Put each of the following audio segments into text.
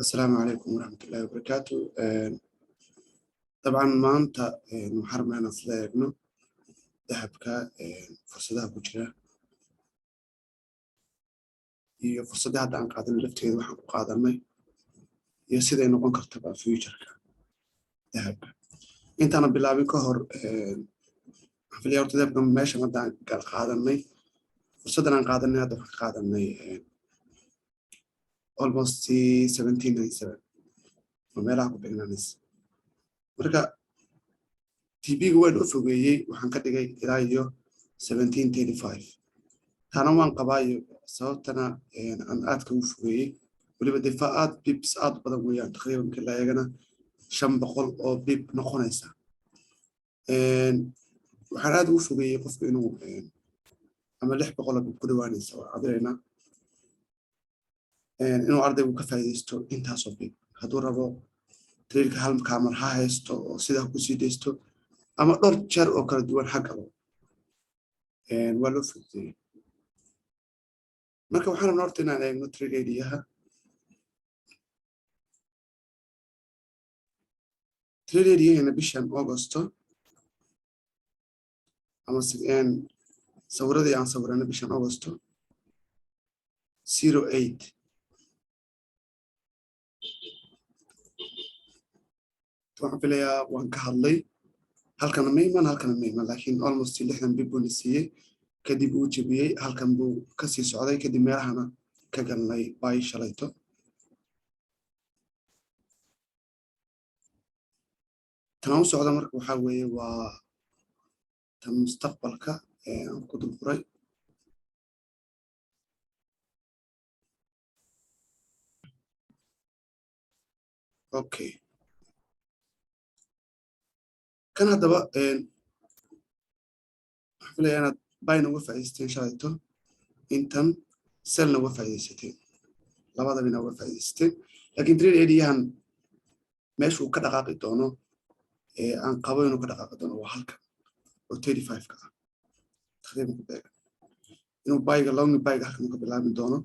Asalaamu calaykum waraxmatullaahi wabarakaatu. Dabcan maanta waxaan rabnaa inaan isla eegno dahabka, fursadaha ku jira iyo fursadda hadda aan qaadanay lafteeda waxaan ku qaadanay iyo siday noqon kartaba futureka dahabka. Intaana bilaabin ka hor, waxaan filaya horta dahabka meeshan hadda aan qaadanay, fursaddan aan qaadanay, hadda waxaan ka qaadanay almost 1797 oo meelaha ku beegnaanaysa. Marka TP-ga waan u fogeeyey, waxaan ka dhigay ilaa iyo 1735. Taana waan qabaayo, sababtana aan aadka ugu fogeeyey weliba defa aad pips aad badan weeyaan, taqriiban markii la eegana 500 oo pip noqonaysa. Waxaan aad ugu fogeeyey qofku inuu ama 600 oo pip ku dhawaanaysa waa cabiraynaa, inuu ardaygu ka faa'iidaysto intaasoo pip. Hadduu rabo tradeka hal kaamar ha haysto oo sidaa kusii daysto ama dhowr jeer oo kala duwan ha galo, waa loo fududeeyey. Marka waxaan rabnaa horta inaan eegno trade ideaha. Trade ideahena bishan Augusto ama sawiradii aan sawirana bishan Augusto 08, waxaan filayaa waan ka hadlay. Halkana ma iman, halkana ma iman, laakiin almost 60 pip buu na siiyey. Kadib uu jebiyey, halkan buu kasii socday, kadib meelahana ka galnay bay shalayto. Tan u socda marka waxaa weeye waa tan mustaqbalka aan ku dul furay. Okay, kan haddaba waxaan filaya inaad buyna uga faa'idaysteen shalayto, intan sellna uga faa'iidaysateen, labadabina uga faa'iidaysateen. Laakiin trade ideahan meeshuu ka dhaqaaqi doono ee aan qabo inuu ka dhaqaaqi doono waa halkan oo 35 ka ah taqriiban ku beegan, inuu buyga, long buyga halkan uu ka bilaabi doono.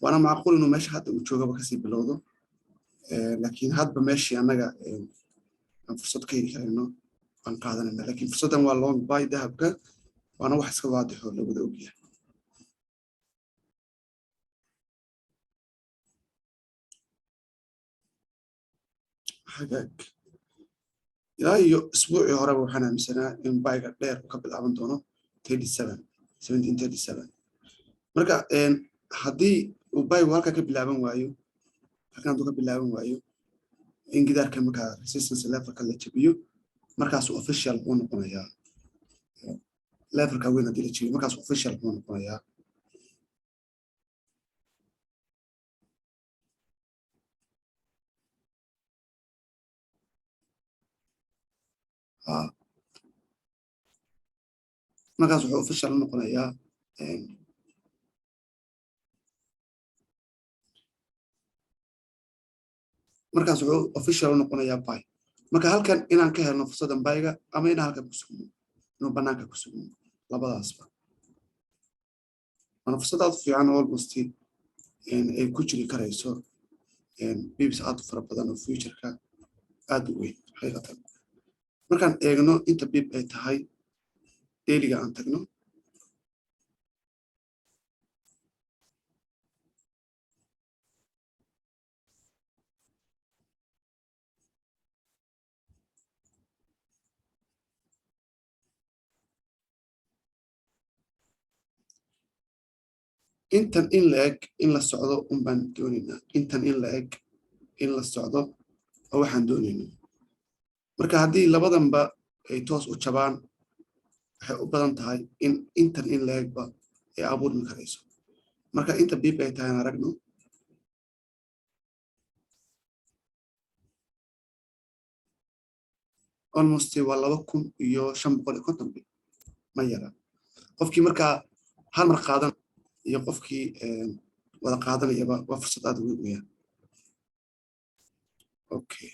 Waana macquul inuu meesha hadda uu joogaba kasii bilowdo, laakiin hadba meeshii annaga aan fursad ka heli karayno aan qaadanayna. Laakiin fursaddan waa long buy dahabka, waana wax iska waadixoo la wada ogyahay. Hagaag, ilaa iyo isbuucii horeba waxaan aaminsanaa in buyga dheer uu ka bilaaban doono 37, 1737. Marka haddii uu buygu halkaa ka bilaaban waayo, halkan hadduu ka bilaaban waayo, in gidaarka markaa resistance levelka la jabiyo, markaasuu official buu noqonayaa. Levelka weyn haddii la jabiyo, markaasuu official buu noqonayaa. Markaas wuxuu official noqonayaa. Markaas wuxuu official u noqonayaa buy. Marka halkan inaan ka helno fursaddan buyga ama inaan halkan ku sugno, inuu banaanka ku sugno, labadaasba waana fursad aad u fiican oo almost ay ku jiri karayso pips aad u fara badan oo futureka aad u weyn xaqiiqatan. Markaan eegno inta pip ay tahay, dailyga aan tagno. Intan in la eg in la socdo un baan doonaynaa, intan in la eg in la socdo oo waxaan doonaynaa. Marka haddii labadanba ay toos u jabaan, waxay u badan tahay in intan in la egba ay abuurmi karayso. Marka inta pip ay tahay aan aragno. Almost waa 2550 pip, ma yara. Qofkii markaa hal mar qaadan iyo qofkii wada qaadanayaba waa fursad aad u weyn weeyaan. Okay,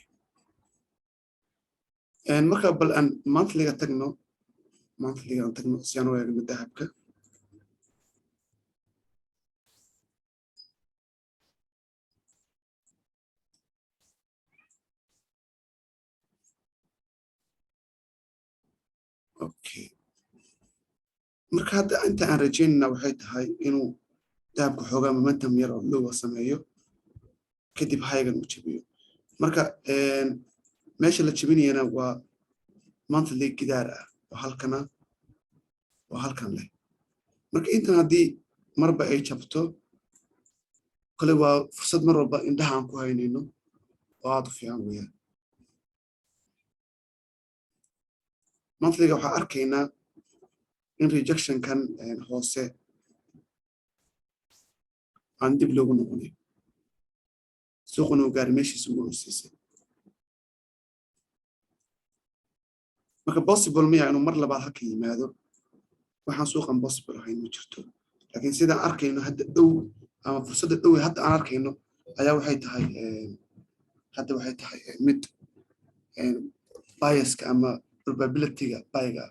marka bal aan monthlyga tagno, monthlyga aan tagno si aan u eegno dahabka. Okay, marka hadda inta aan rajaynayna waxay tahay inuu dahabka xoogaa momentum yar oo lowa sameeyo, kadib highgan uu jabiyo. Marka meesha la jebinayana waa monthly gidaar ah oo halkana oo halkan leh. Marka intan haddii marba ay jabto kale, waa fursad mar walba indhaha aan ku haynayno oo aad u fiican weeyaan. Monthlyga waxaa arkaynaa in rejectionkan hoose aan dib loogu noqonayn, suuquna uu gaari meeshiisa ugu hooseysay. Marka possible miya inuu mar labaad halka yimaado? Waxaan suuqan possible ahayn ma jirto, laakiin sidaan arkayno hadda dhow ama fursadda dhow hadda aan arkayno ayaa waxay tahay hadda waxay tahay mid biaska ama probabilityga buyga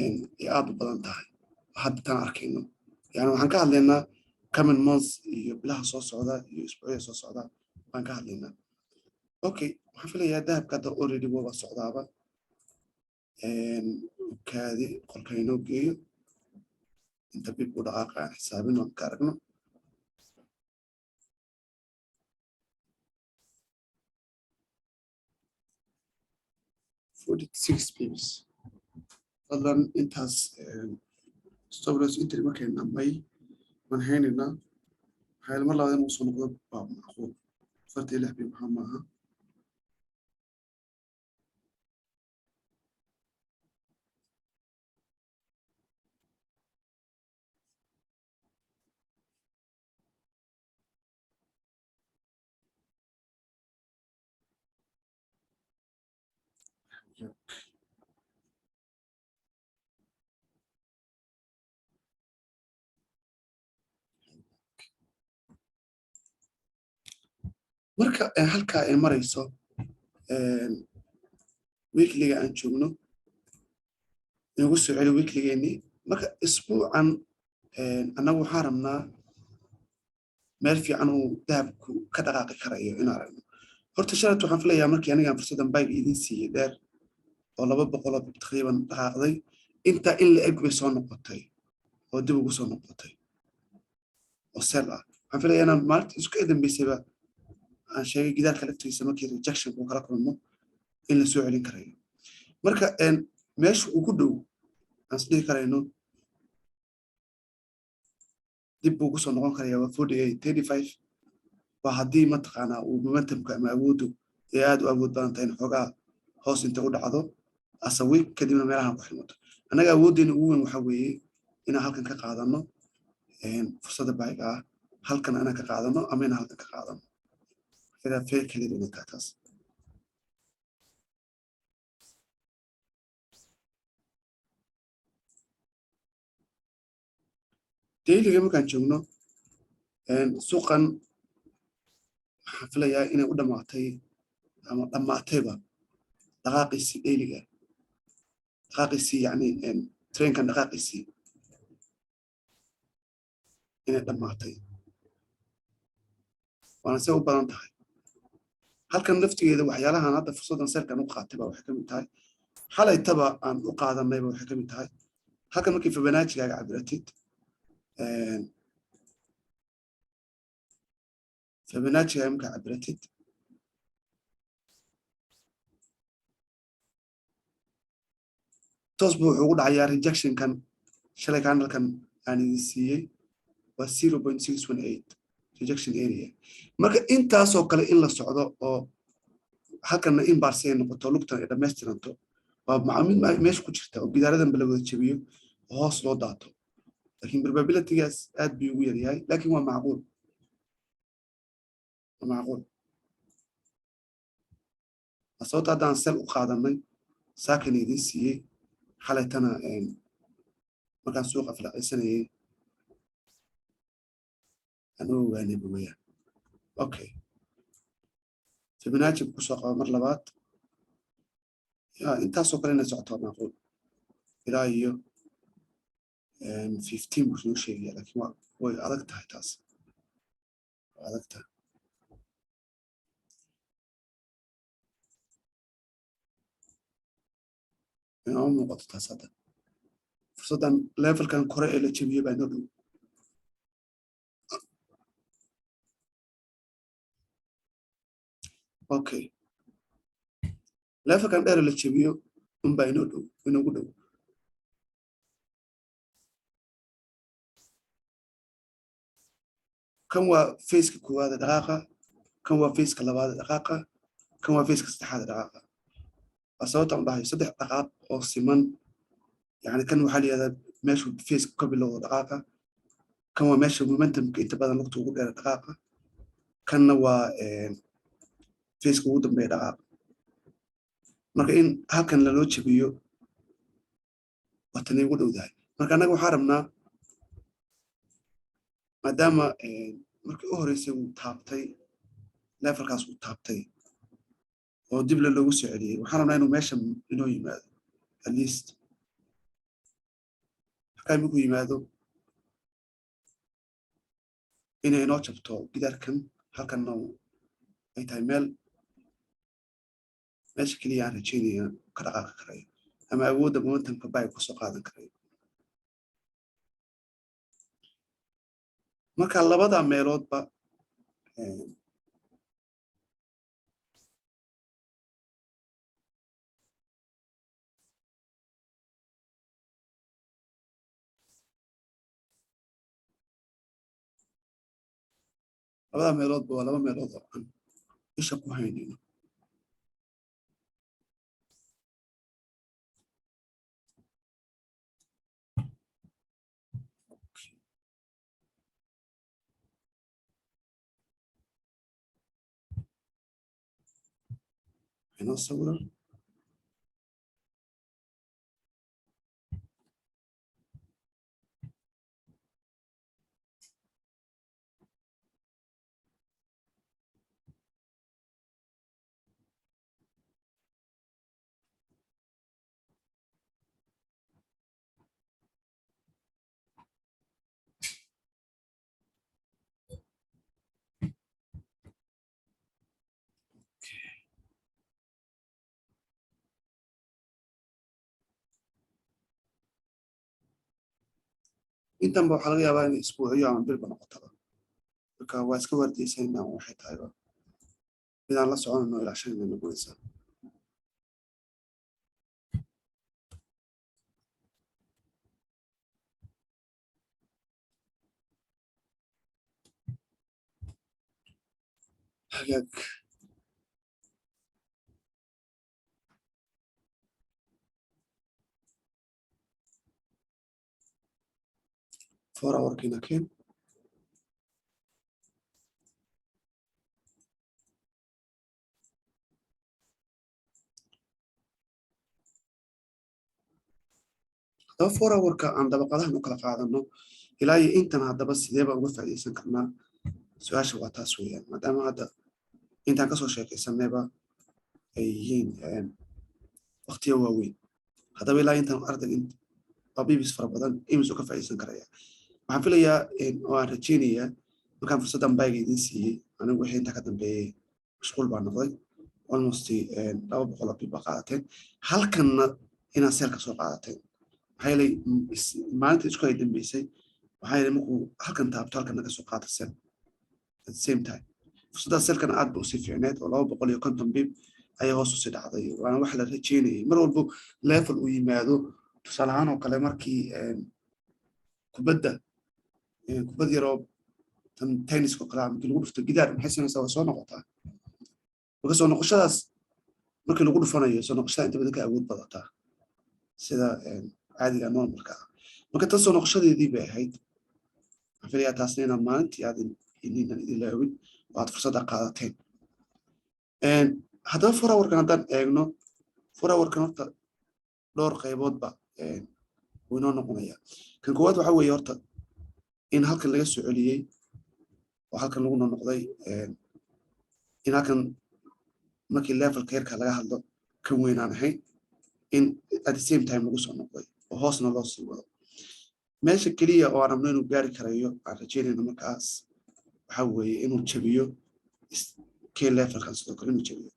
ay aad u badan tahay hadda taan arkayno. Yani waxaan ka hadlaynaa coming months iyo bilaha soo socda iyo isbuucyada soo socda baan ka hadlaynaa. Okay, waxaan filayaa dahabka hadda already waba socdaaba. Kaadi qolka inoo geeyo inta pip u dhaqaaqa aan xisaabin, waan ka aragno. 46 pips. Fadlan intaas stop loss entry markayna may waan haynaynaa, maxaa yeele mar labaad inuu soo noqdo waa macquul. 46 pip waxaa maaha. Marka halkaa ay marayso weeklyga aan joogno, inagu soo celi weeklygeenii. Marka isbuucan annagu waxaan rabnaa meel fiican uu dahabku ka dhaqaaqi karayo in aragno. Horta shalat waxaan filayaa markii anigaan fursaddan buyga idin siiyey dheer oo 200 pip taqriiban dhaqaaqday, intaa in la eg bay soo noqotay oo dib ugu soo noqotay oo sell ah. Waxaan filayaa inaan maalinta isku dambeysayba aan sheegay gidaarka laftigiisa markii rejection uu kala kulmo in la soo celin karayo. Marka meesha ugu dhow aan isdhihi karayno dib buu kusoo noqon karaya waa 48.35. Waa haddii mataqaanaa uu momentumka ama awooddu ee aad u awood badan tahay in xoogaa hoos inta u dhacdo as a week, kadibna meelahan ku xirmato. Annaga awooddeena ugu weyn waxa weeye inaan halkan ka qaadano fursadda buyga ah, halkan inaan ka qaadano ama inaan halkan ka qaadano. Fair clear inay tahay taas. Dailyga markaan joogno, suuqan waxaan filayaa inay u dhamaatay ama dhammaatayba dhaqaaqiisii dailyga, dhaqaaqiisii, yani trendkan dhaqaaqiisii inay dhammaatay, waana se u badan tahay. Halkan laftigeeda waxyaalahan hadda fursaddan sellkan u qaatay ba waxay ka mid tahay, xalaytaba aan u qaadanayba waxay ka mid tahay halkan markii Fibonacci-gaaga cabiratid, Fibonacci-gaaga markaa cabiratid, toos buu wuxuu ugu dhacayaa rejectionkan shalay candlekan aan idin siiyey, waa 0.618 rejection area. Marka intaasoo kale in la socdo oo halkanna in baarsi ay noqoto, lugtan ay dhammaystiranto, waa mid meesha ku jirta oo gidaaradanba la wada jebiyo oo hoos loo daato, laakiin probabilitygaas aad buu ugu yaryahay, laakiin waa macquul, waa macquul. Sababta haddaan sell u qaadanay saakana idin siiyey xalaytana markaan suuqa filacaysanayay aan u ogaanayba weyaan. Okay, Fibonacci kusoo qaba mar labaad. Ya, intaasoo kale inay socoto waa macquul, ilaa iyo 15 buu soo sheegaya, laakiin waa way adag tahay taas, way adag tahay. Inoo muuqato taas. Hadda fursaddan levelkan kore ee la jabiyo baa inoo dhow. Okay, levelkan dheer ee la jabiyo unbaa inoo dhow, inoogu dhow. Kan waa phaseka koowaad ee dhaqaaqa, kan waa phaseka labaad ee dhaqaaqa, kan waa phaseka saddexaad ee dhaqaaqa. Waa sababta aan dhahayo saddex dhaqaaq oo siman. Yani kan waxaa la yihahdaa meeshuu phaseka ka bilowdo dhaqaaqa, kan waa meesha momentumka inta badan waqti ugu dheera dhaqaaqa, kanna waa phaseka ugu dambeeya dhaqaaqa. Marka in halkan laloo jabiyo waa tanay ugu dhowdahay. Marka annaga waxaa rabnaa, maadaama markii u horeysay uu taabtay levelkaas, uu taabtay oo dibla loogu soo celiyey, waxaan rabnaa inuu meesha inoo yimaado, at least halkaa markuu yimaado inay inoo jabto gidaarkan. Halkanna ay tahay meel, meesha keliya aan rajeynaya ka dhaqaaqi karayo ama awoodda momentumka bay kusoo qaadan karayo. Marka labada meeloodba waa laba meelood oo aan isha ku haynayno. Inoo sawiran. Intanba waxaa laga yaabaa inay isbuuciyo ama bilba noqotaba. Marka waa iska waardiyeysanayna, waxay tahayba midaan la soconayno, ilaashanayna noqonaysaa. Hagaag. 4 hourkiina keen. Haddaba 4 hourka aan dabaqadahan u kala qaadano ilaa iyo intan, haddaba sidee baan uga faa'iidaysan karnaa? Su-aasha waa taas weeyaan, maadaama hadda intaan kasoo sheekaysanayba ay yihiin waqtiyo waaweyn. Haddaba ilaa intan ardayga waa pips fara badan, imis u ka faa'iidaysan karaya? Waxaan filayaa oo aan rajeynayaa, markaan fursaddan buyga idiin siiyey, anigu wixii intaa ka dambeeyey mashquul baa noqday. Almost 200 oo pip baa qaadateen, halkanna inaad sellka soo qaadateen. Maxaa yeelay maalinta isku ay dambeysay, waxaa yeelay markuu halkan taabto, halkanna ka soo qaata sell at the same time. Fursaddaas sellkana aad ba usii fiicneed oo 250 pip ayaa hoos usii dhacday, waana wax la rajeynayay mar walbo level uu yimaado. Tusaale ahaan oo kale, markii kubadda, kubad yaroo tan tenniska oo kale ah, markii lagu dhufto gidaar, maxay samaysaa? Waa soo noqotaa. Marka soo noqoshadaas markii lagu dhufanayo, soo noqoshada inta badan ka awood badataa sida caadiga normalka ah. Marka tan soo noqoshadeedii bay ahayd. Waxaan filayaa taasna inaad maalintii aad idinaan ilaawin oo aad fursadda qaadateen. Haddaba 4 hourkan haddaan eegno, 4 hourkan horta dhowr qayboodba wuu inoo noqonaya. Kan koowaad waxa weeye horta in halkan laga soo celiyey oo halkan lagu noqnoqday, in halkan markii levelka yarka laga hadlo, kan weynaan ahayn, in at the same time lagu soo noqday oo hoosna loo sii wado. Meesha keliya oo aan rabno inuu gaari karayo, aan rajeynayno markaas, waxa weeye inuu jabiyo k levelkan, sidoo kale inuu jabiyo.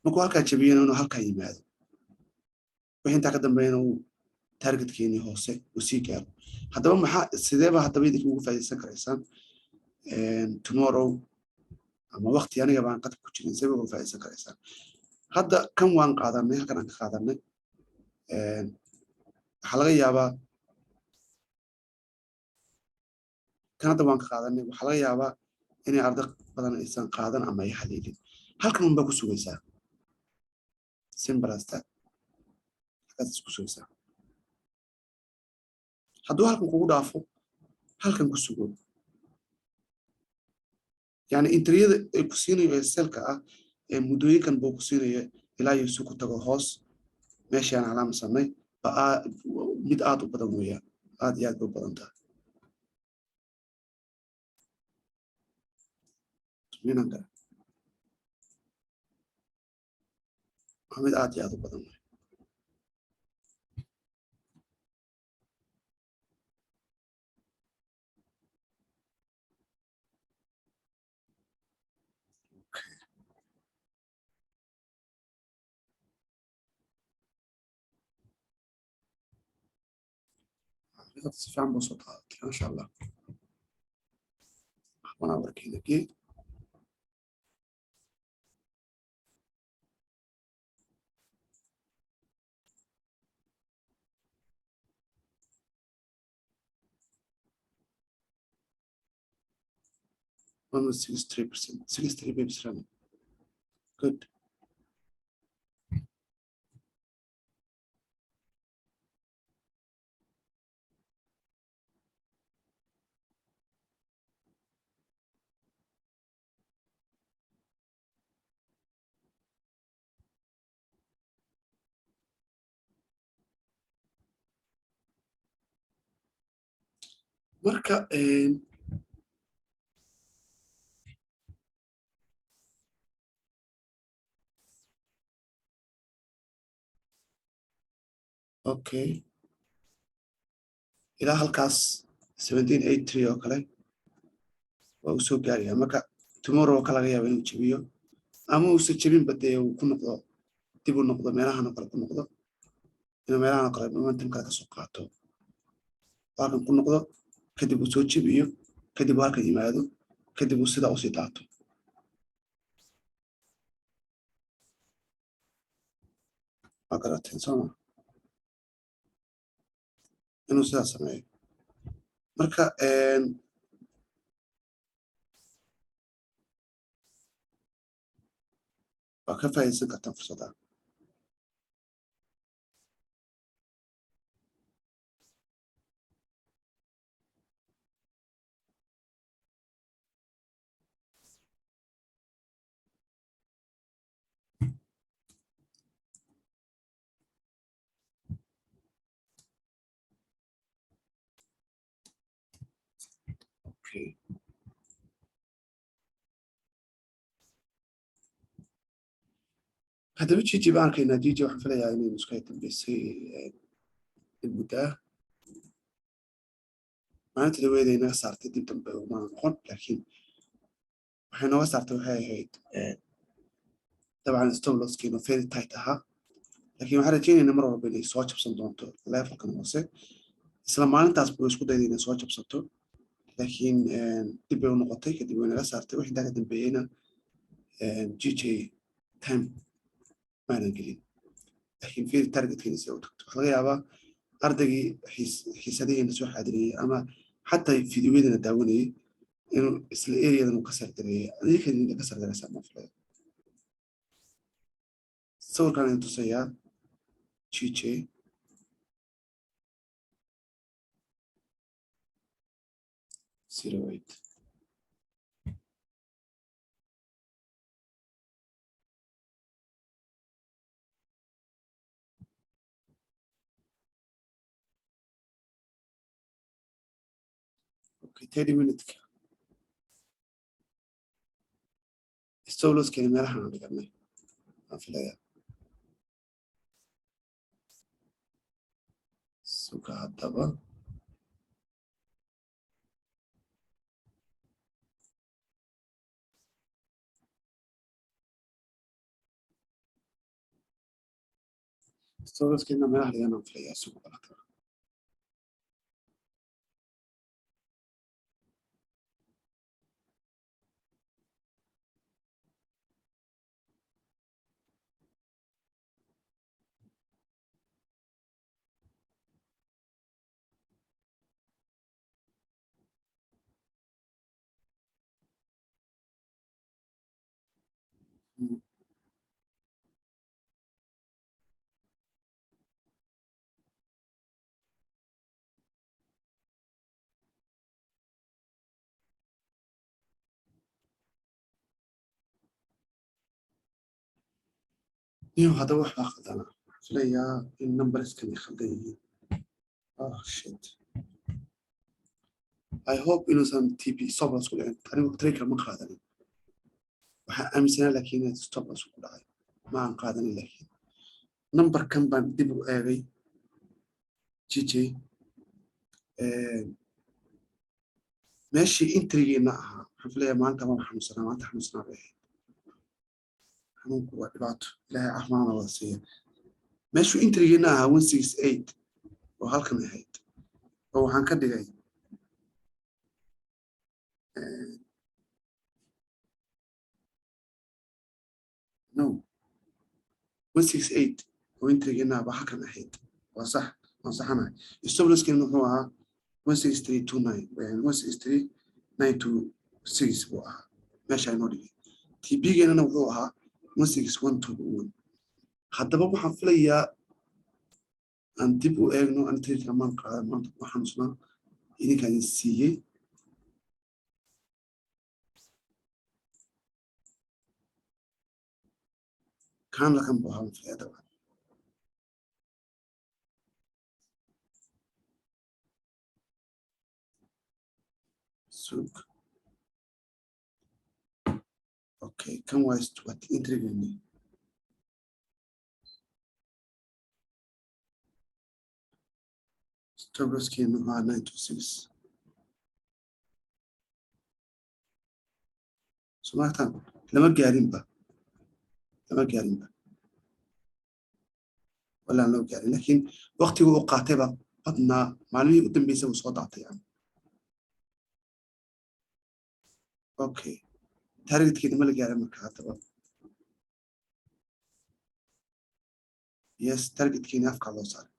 Markuu halkaa jabiyana, inuu halkaa yimaado, wixii intaa ka dambeeyana uu targetkeenii hoose uu sii gaaro. Haddaba maxaa, sideeba haddaba idinka ugu faa'iidaysan karaysaan tomorrow ama waqti aniga baan qadka ku jirin? Sidee uga faa'iidaysan karaysaan? Hadda kan waan qaadanay, halkan aan ka qaadanay. Waxaa laga yaabaa kan hadda waan ka qaadanay, waxaa laga yaabaa inay arday badan aysan qaadan ama ay haleelin. Halkan unbaa ku sugaysaa, simple as that. Halkaas ku sugaysaa. Hadduu halkan kugu dhaafo, halkan ku sugo. Yani entryada ay ku siinayo ee sellka ah ee muddooyinkan buu ku siinayo ilaa iyo si ku tago hoos meeshii aan calaamadsanay ba mid aad u badan weeyaan, aad iyo aad bay u badan tahay. Minan kale waa mid aad iyo aad u badan wey. Si fiican buu soo qaadatay, maasha Allah. 1 hourkiina gee. 1.63%, 63 pips running. Good. Marka okay, ilaa halkaas 1783 oo kale waa uu soo gaaraya. Marka tomorrow ka laga yaaba inuu jebiyo ama uusa jebinba, dee uu ku noqdo, dib u noqdo, meelahan oo kale ku noqdo, inuu meelahan oo kale momentum kale kasoo qaato, halkan ku noqdo, kadib uu soo jebiyo, kadib uu halkan yimaado, kadib uu sidaa usii daato. Waa garateen, sooma? Inuu sidaa sameeyo. Marka waa ka faa'iidaysan kartaan fursadda. Okay. Haddaba GJ baan arkaynaa. GJ waxaan filayaa inaynu iska dambeysay muddo ah. Maalinta dhaweeda inaga saartay, dib dambe uma noqon, laakiin waxay nooga saartay waxay ahayd dabcan stop losskiinu very tight ahaa. Laakiin waxaan rajaynaynaa mar walba inay soo jabsan doonto levelkan hoose. Isla maalintaas buu isku dayday inay soo jabsato, laakiin dib bay u noqotay, kadib way naga saartay. Wixii intaa ka dambeeyeyna GJ time maanan gelin, laakiin fiiri targetkiina si u tagto. Waxaa laga yaabaa ardaygii xiisadihiina soo xaadiriyey ama xataa fideoyadana daawanayey inuu isla areadan uu ka sardareeyay. Adinka ka sardareysaa ma filaya. Sawirkan idin tusayaa GJ. 08. Okay, 30 minute stop losskeena meelahan aan dhiganay aan filayaa. Suga haddaba. Stop losskeena meelaha dhiganaan filayaa suuqa balata. Niyow, haddaba wax baa khaldana. Waxaan filayaa in numberskan ay khaldan yihiin. Oh shit, I hope inuusan TP stop loss ku dhicin. Anigu trader ma qaadanin, waxaan aaminsanaa laakiin inaad stop loss ku dhacay. Ma aan qaadanin, laakiin numberkan baan dib u eegay. GJ meeshii entrygeena ahaa, waxaan filayaa maanta waan xanuunsanaa. Maanta xanuunsanaa bay ahayd. Xanuunku waa dhibaato, Ilaahay caafimaadna wada siiya. Meeshuu entrygeena ahaa 168 oo halkan ahayd oo waxaan ka dhigay, no, 168 oo entrygeena ah baa halkan ahayd. Waa sax, waan saxanahay. Stop losskeena wuxuu ahaa 16329, 163926 buu ahaa meesha inoo dhigay. TP-geenana wuxuu ahaa 1612. Haddaba waxaan filayaa aan dib u eegno. Aan trade maan qaadan maanta, kuma xanuusnaa, idinkaan idin siiyey. Candlekan buu ahaa, waan filaya dabcan. Sug. Okay, kan waa entrygeeni. Stop losskeenu waa 926. Somaartan lama gaarinba, lama gaarinba, walaan loo gaarin, laakiin waktigu uu qaatay baa badnaa. Maalmihii u dambeysay uu soo daatay yani. Okay, targetkeeda ma la gaarin marka haddaba? Yes, targetkeeni afkaa loo saaray.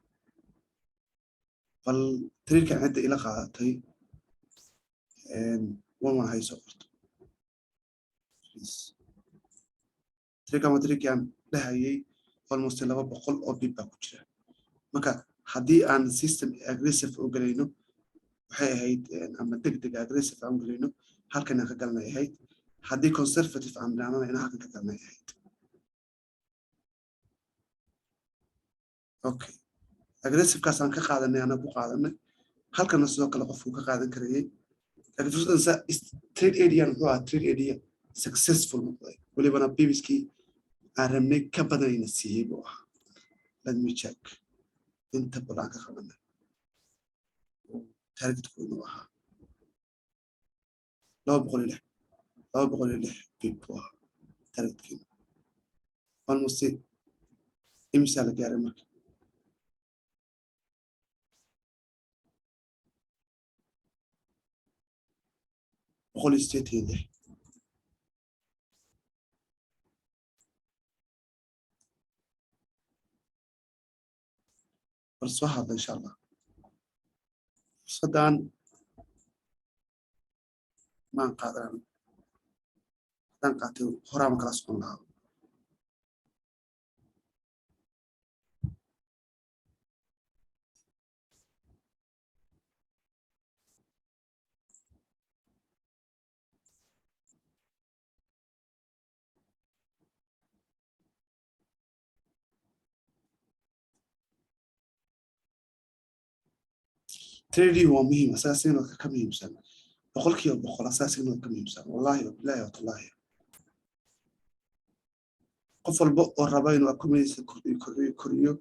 Bal tradekan cidda ila qaadatay one one hay soo qorto, please. Tradekan waa tradekan dhahayay almost 200 oo pip baa ku jira. Marka haddii aan system aggressive u gelayno waxay ahayd, ama deg deg aggressive aan u gelayno, halkan aan ka galanay ahayd. Haddii conservative aan bilaanana, inaan halkan ka galanay ahayd. Okay, aggressivekaas aan ka qaadanay, anaa ku qaadanay halkana. Sidoo kale qofku ka qaadan karayay, laakiin fursaddan trade arean wuxuu ahaa trade area successful noqday, welibana pipskii aan rabnay ka badanayna siiyey buu ahaa. Let me check inta bal aan ka qabanay. Targetku inuu ahaa 206, 206 pip buu ahaa targetkiina. Almost imisaa la gaaray marka? 186. Bal soo hadla insha Allah. Fursaddan maan qaadan. Haddaan qaatay, horaama kala socon lahaa. Trading waa muhiim, asaga signalka ka muhiimsan, 100%. Asaga signalka ka muhiimsan, wallahi wabillahi watallahi. Qof walba oo raba inuu accumulation kordhiyo, kordhiyo, kordhiyo,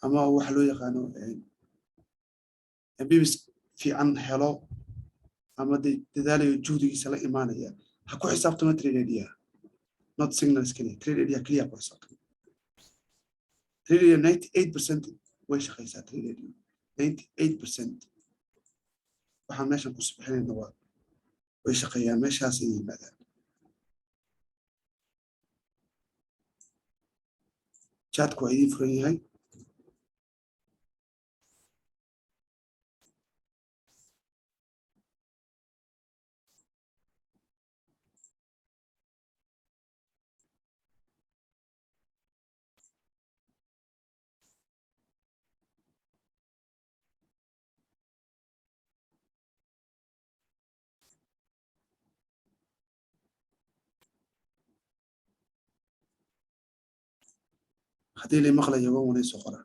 ama waxa loo yaqaano pips fiican helo, ama de dadaalayo, juhdigiisa la imaanaya, ha ku xisaabtamo trade idea, not signals keliya. Trade idea keliya ku xisaabtamo. Trade 98% way shaqaysaa. Trade 98% waxaan meeshan ku bixinayna waa way shaqeeyaan, meeshaas ay yimaadaan. Chatku waa idiin furan yahay. Haddii la maqlayo, waa wanay soo qoraa.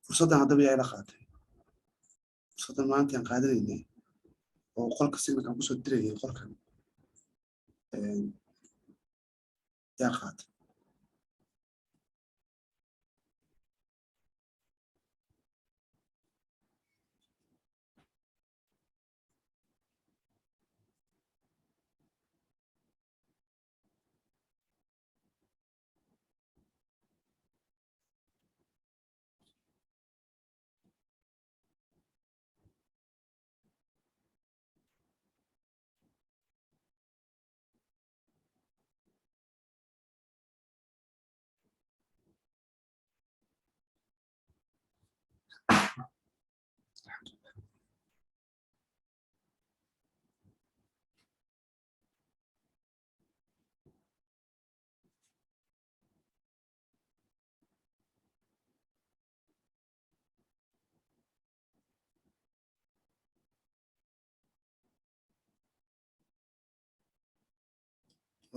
Fursaddan haddaba yaa ila qaatay? Fursaddan maanta aan qaadanaynay oo qolka signalkan kusoo dirayay, qolkan yaa qaatay?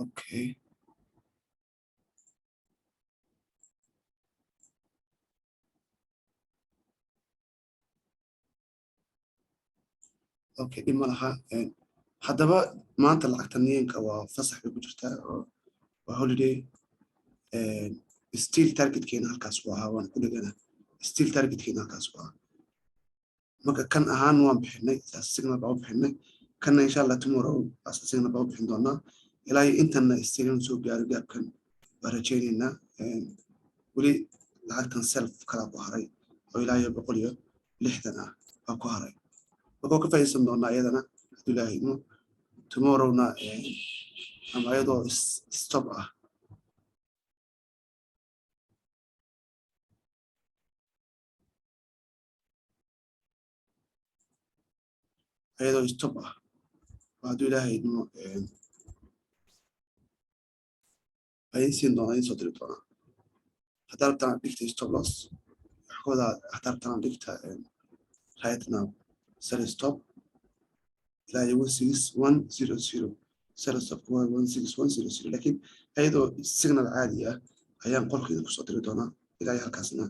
Okay, dhib ma laha. Haddaba maanta lacagta yenka waa fasax bay ku jirtaa oo waa holiday. Still targetkeena halkaas u ahaa, waan ku dhegana. Still targetkeena halkaas u ahaa. Marka kan ahaan waan bixinay, saas signal baa u bixinay. Kanna insha Allah tomorrow as signal baa u bixin doonaa. Ilaa iyo intanna still inuu soo gaaro gapkan waa rajaynaynaa. Weli lacagtan sell kalaa ku haray oo ilaa iyo 160 ah baa ku haray. Marka ka faa'iidaysan doonaa iyadana hadduu Ilaahay idmo tomorrowna, ama iyadoo stop ah. Iyadoo stop ah hadduu Ilaahay idmo idin siin doonaa, idin soo diri doonaa. Haddaa rabtaan dhigta stop loss, waxaa ka wadaa haddaa rabtaan dhigta right now sell stop ilaa iyo 16100. Sell stop waa 16100, laakiin ayadoo signal caadi ah ayaan qolka idin kusoo diri doonaa. Ilaa iyo halkaasna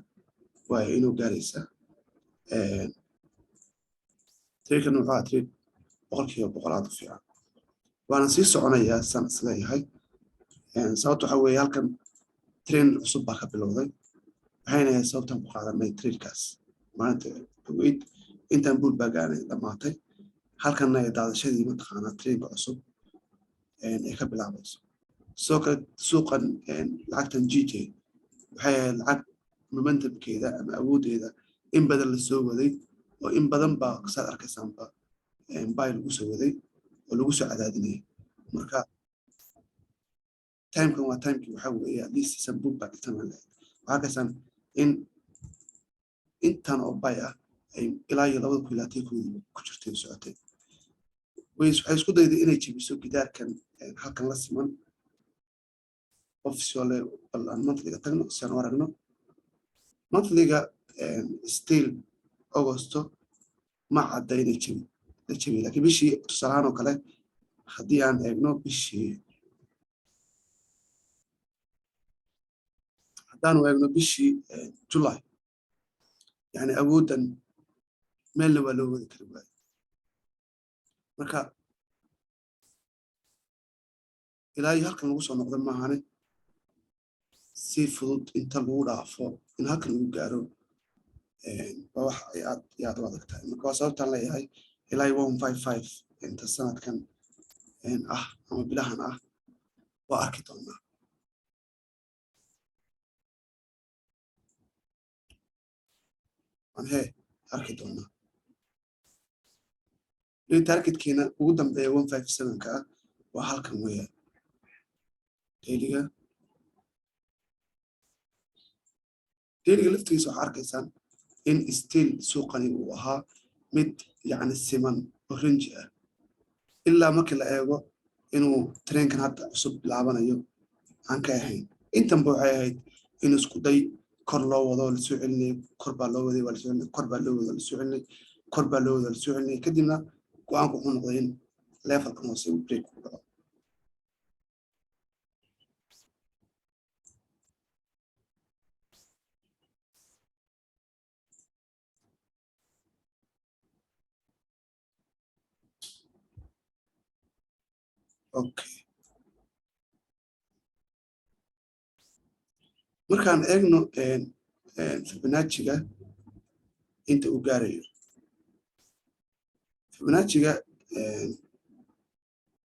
waa inuu gaaraysaa. Tradekan wuxuu ahaa trade 100% aad u fiican, waana sii soconayaa saan isleeyahay. Sababta waxaa weeye halkan trend cusub baa ka bilowday. Waxayna ahayd sababtaan ku qaadanay tradekaas maalinta dhaweyd intaan pullback aanay dhammaatay, halkanna ay daadashadii mataqaanaa trendka cusub ay ka bilaabayso. Sidoo kale suuqan lacagtan GJ waxay ahayd lacag momentumkeeda ama awooddeeda in badan la soo waday, oo in badan baa saad arkaysaanba buy lagu soo waday oo lagu soo cadaadinayay. Marka timekan waa timekii waxaa weeye at least some pullback intan lahayd. Waxaa arkaysaan in intan oo buy ah ay ilaa iyo 2021-kii ku jirtay oo socotay. Waxay isku dayday inay jebiso gidaarkan halkan la siman official. Bal aan monthlyga tagno si aan u aragno monthlyga. Still Augusto ma cadda inay jebi la jebiy, laakiin bishii tusaalahaan oo kale haddii aan eegno bishii, haddaanu eegno bishii July, yani awooddan meelna waa loo wadi kari waayo. Marka ilaa iyo halkan lagu soo noqdo maahane, si fudud inta lagu dhaafo in halkan lagu gaaro waa wax ay aad iyo aad u adag tahay. Marka waa sababtaan leeyahay ilaa iyo 155. Inta sanadkan ah ama bilahan ah waa arki doonaa. Waan hee arki doonaa. Targetkiina ugu dambeeya 157-ka ah waa halkan weeyaan. Dailyga laftigiisa waxaa arkaysaan in still suuqani uu ahaa mid yacni siman oo range ah, ilaa markii la eego inuu trendkan hadda cusub bilaabanayo aan ka ahayn. Intanba waxay ahayd in isku day kor loo wado, lasoo celinayo, kor baa loo waday, waa lasoo celinay, kor baa loo wado, lasoo celinay, kor baa loo wado, lasoo celinay. Kadibna go-aanku wuxuu noqday in levelkan hoose uu break ku dhaco. Okay, markaan eegno Fibonacciga inta uu gaarayo. Fibonacciga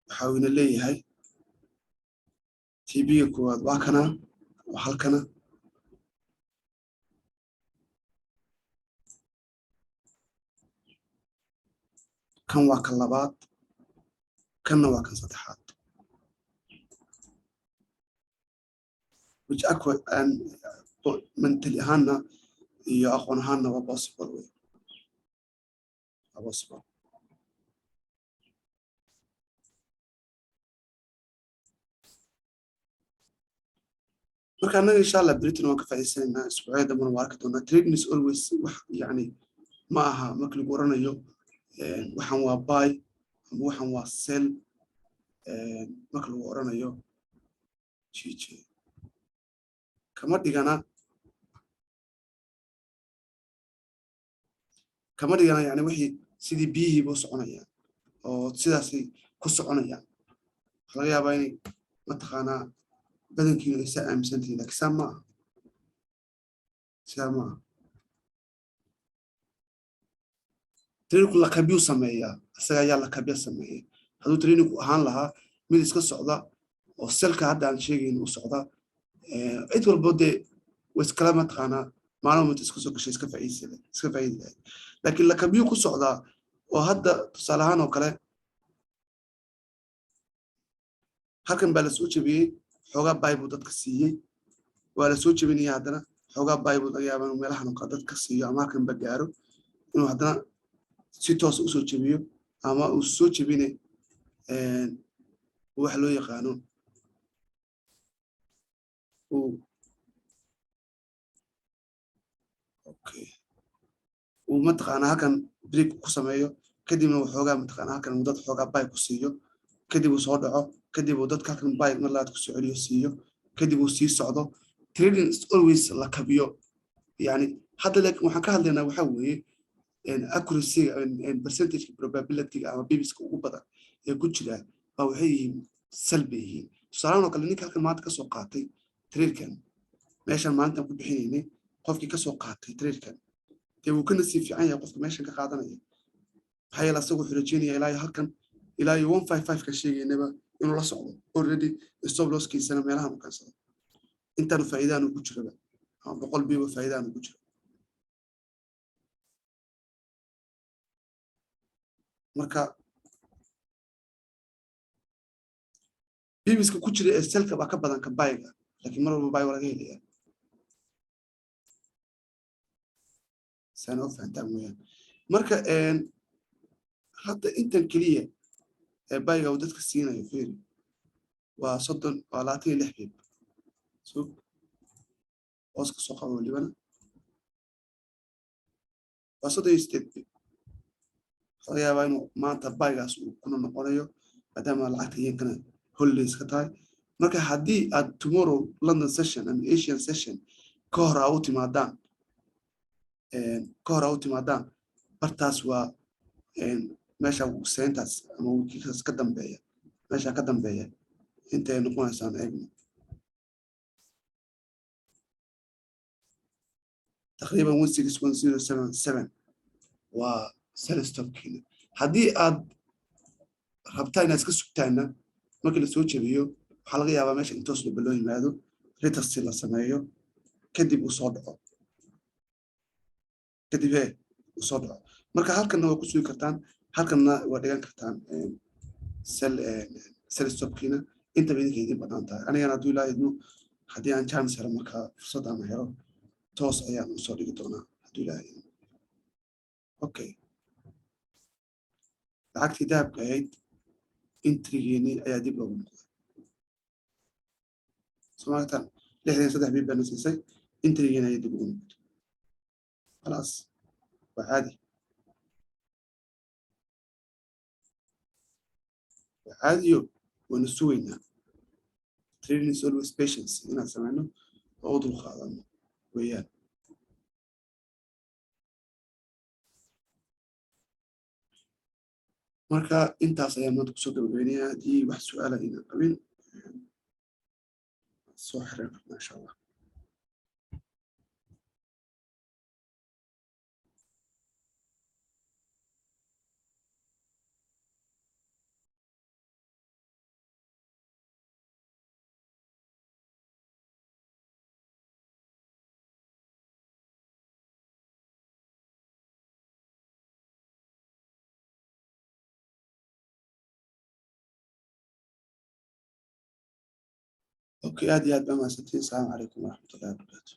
waxa uu ina leeyahay TP-ga koowaad waa kana, waa halkana. Kan waa kan labaad, kanna waa kan saddexaad, which mentally ahaanna iyo aqoon ahaanna waa possible wey, waa possible. Marka annaga, insha Allah, britain waan ka faa'iidsanaynaa, isbuucyada dambana waa arki doonaa. Trading is always wax yani ma aha marka lagu oranayo waxaan waa buy ama waxaan waa sell. Marka lagu oranayo GJ kama dhigana yani wixii sidii biyihiiba u soconayaan oo sidaasay ku soconayaan. Waxaa laga yaabaa inay mataqaanaa badankiinu ay saa aaminsantihiin, lakin saa ma aha, sidaa ma aha. Trainingku lakabyuu sameeyaa, isaga ayaa lakabya sameeya. Hadduu trainingku ahaan lahaa mid iska socda oo sellka hadda aan sheegayn u socda, cid walbo dee way iskala mataqaanaa maalin walba iska soo gashay iska faa'iidi lahayd, laakiin lakabyuu ku socdaa. Oo hadda tusaale ahaan oo kale, halkan baa lasoo jebiyey, xoogaa buy buu dadka siiyey. Waa lasoo jebinaya, haddana xoogaa buy buu laga yaaba inuu meelahan oo kale dadka siiyo, ama halkan ba gaaro, inuu haddana si toos usoo jebiyo, ama uu soo jebine waxa loo yaqaano uu, okay, uu mataqaanaa halkan break ku sameeyo, kadibna waxoogaa mataqaanaa halkan uu dad xoogaa buy ku siiyo, kadib uu soo dhaco, kadib uu dadka halkan buy mar labaad kusoo celiyo siiyo, kadib uu sii socdo. Trading is always la kabiyo yani. Hadda laakiin waxaan ka hadlaynaa waxaa weeye accuracy, percentage, probability ama pipska ugu badan ee ku jira baa waxay yihiin sell bay yihiin. Tusaalahan oo kale, ninka halkan maanta kasoo qaatay tradekan, meeshan maalintan ku bixinaynay, qofkii kasoo qaatay tradekan dee wuu ka nasiib fiican yahay qofka meeshan ka qaadanaya. Maxaa yeele, asagu wuxuu rajeynaya ilaa iyo halkan, ilaa iyo 155 ka sheegaynaba inuu la socdo already, stop losskiisana meelahan u keensado, intaanu faa'iidaanu ku jiraba ama 100 pipba faa'iidaanu ku jiro. Marka pipska ku jira ee sellka baa ka badan ka buyga, laakiin mar walba buy waa laga helayaa, saan oo fahantaan weeyaan. Marka hadda intan keliya ee buyga uu dadka siinayo, fiiri, waa 30, waa 26 pip. Sug, hoos ka soo qabo welibana, waa 38 pip. Waxaa laga yaabaa inuu maanta buygaas uu kuna noqonayo, maadaama lacagta yenkana holidays ka tahay. Marka haddii aad tomorrow London session ama Asian session ka hor aa u timaadaan bartaas, waa meesha seyntaas ama wikiikaas ka dambeeya, meesha ka dambeeya intay noqonaysaan eegno. Taqriiban 161077 waa sell stopkiina haddii aad Rabtaa inaad iska sugtaanna, markii lasoo jebiyo waxaa laga yaabaa meesha in toos dhaba loo yimaado, retest la sameeyo, kadib uu soo dhaco, kadib uu soo dhaco. Marka halkanna waa ku sugi kartaan, halkanna waa dhigan kartaan sell stopkiina. Intaba idinka idin banaan tahay. Anigana hadduu Ilaa idmo, haddii aan chance helo, marka fursad aan helo, toos ayaan usoo dhigi doonaa hadduu Ilaa idmo. Okay, lacagtii dahabka ahayd entrygeenii ayaa dib loogu noqday. Somaalitan 63 pip baana siisay, entrygeeni ayaa dib ugu noqotay. Khalaas, waa caadi, waa caadiyo, waana sugaynaa. Trading is always patience, inaan sameyno oo u dul qaadano weeyaan. Marka intaas ayaan maanta kusoo gabagabeynaya. Haddii wax su-aala inaan qabin, soo xiran karnaa insha Allah. Okay, aad iyo aad baa mahadsantiin. Asalaamu calaykum waraxmatullahi wabarakaatu.